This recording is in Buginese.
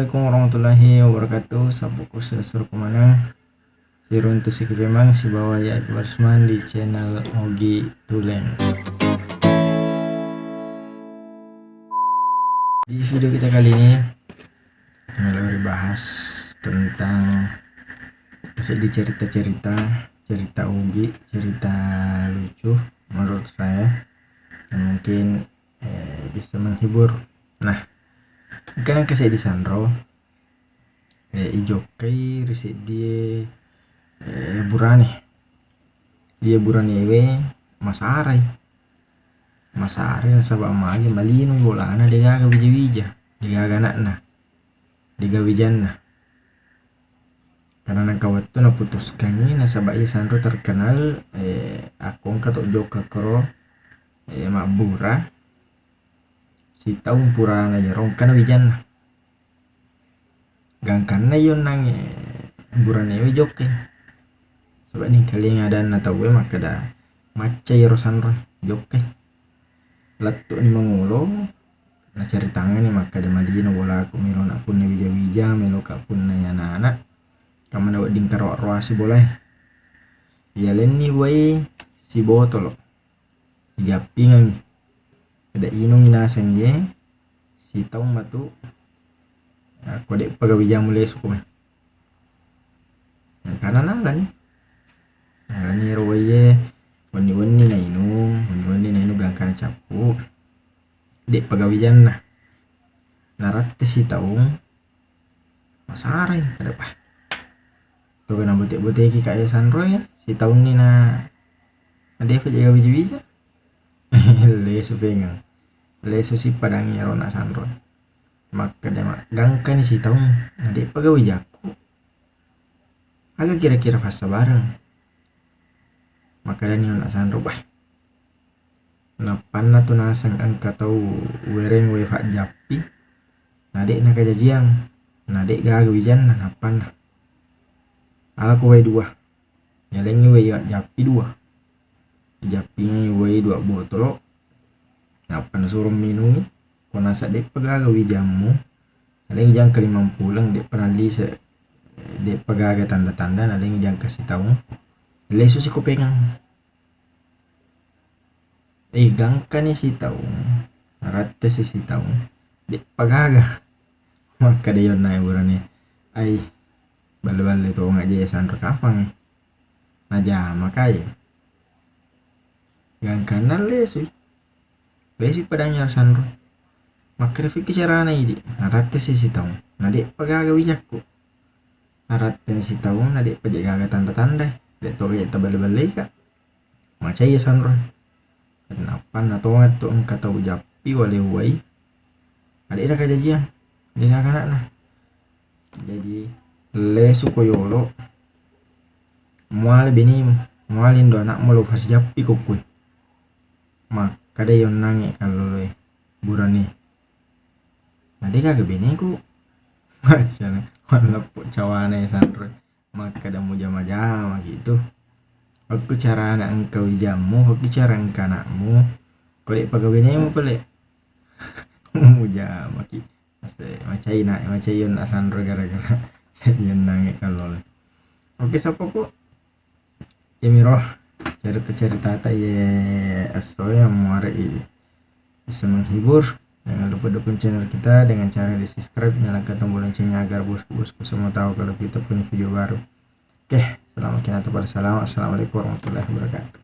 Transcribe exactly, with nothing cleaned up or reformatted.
Assalamualaikum warahmatullahi wabarakatuh. Sappo ko sesur ko maneng. Siruntu siki memang sibawa ya Iqbal Rusman di channel Ogi Tuleng. Di video kita kali ini, melo ribahas tentang sedih cerita-cerita, cerita Ogi, cerita lucu menurut saya, dan mungkin eh, bisa menghibur. Nah, engka nengka seddi sanro, eh, ijokkai ri seddie, eh, burane. Iya buranewe masarai. Masarai nasaba magi malino bolana, degaga wija-wija, degaga anakna, degaga wijanna. Karena nengka wettu naputuskangngi nasaba iya sanro terkenal, eh, akko engka to jokka koro, eh, mabbura. Sitaung purana iyaro engkana wijanna. Gangkanna iyonnangnge buranewe jokkai. Saba ningkalinga adanna tauwe makkeda, macca iyaro sanro jokkai. Lettu'ni mangolo, nacaritangani makkeda, malino bolaku, melo na punna wija-wija, meloka punna yana-ana. Kamana wedding karoa-roasi bolae. Iyalenni uwai sibotolo. Ijappingengngi. Pada inungngi naseng ye, sitaung matu, akko de'pa gaga wijamu lesu ko mai. Engkana nalani. Nalani ero uwaiye, wenni-wenni nainung, wenni-wenni nainung gangkana cappu. De'pa gaga wijanna. Naratte sitaung, masarai kada, bah. Toga nabote-boteki ka iya sanro ya, sitaunni na, na de'pa jaga wija-wija. Lesu pengeng. Lesu si padangi ero na sanro. Makkeda ma, gangkani sitaung, na de'pa gaga wijakku. Aga kira-kira fassabareng? Makkedani na sanro, bah. Nappanna tu naseng engka tau wereng wae fajjappi, na de' nakajajiang, na de' gaga wijanna nappanna. Alako wae dua. Yalengngi wae jappi dua. Ijappingengngi wae dua botolo, nappa nasuro minungngi. Ko nasa de'pa gaga wijammu, nalengngi jangka limang puleng, de'pa nallise, de'pa gaga tanda-tanda, nalengngi jangka sitaung, lesusi ko pengeng. Eh, gangkani sitaung, narattesi sitaung, de'pa gaga. Makkeda yonna burane, ai, balle-balle tonga je sanro kapang. Najama kai. Gangkanna lesui. Lesui padangi iyaro sanro. Makkeda fikki carana idi, narattesi sitaung, na de'pa gaga wijakku. Naratteni sitaung, na de'pa je gaga tanda-tanda. De'to je taballe-balleika. Macai sanro. Nappanna tongettu engka tau jappi wale uwai. Ade'na kajajiang, de' gaga anakna. Jadi, lesu ko yolo, muale benemu, muale indo anakmu lo fasijappi ko kue. Makkeda yonnangnge kalloloe, burane. Na de' gaga beneku. Maccana, malleppo cawana sanro. Makkeda mujama-jamaki tu. Okko carana engka wijammu, okko cara engka anakmu. Ko de'pa gaga benemu pale. Mujamaki. Ase, macai na, macai yonna sanro gara-gara yonnangnge kallolo. Oke, sappo ko. Iyamiro cerita-ceritata iye essoe muarei bisa menghibur. Jangan lupa dukung channel kita dengan cara di subscribe, nyalakan tombol loncengnya agar bosku-bosku semua tahu kalau kita punya video baru. Oke, selamat kinata pada salam. Assalamualaikum warahmatullahi wabarakatuh.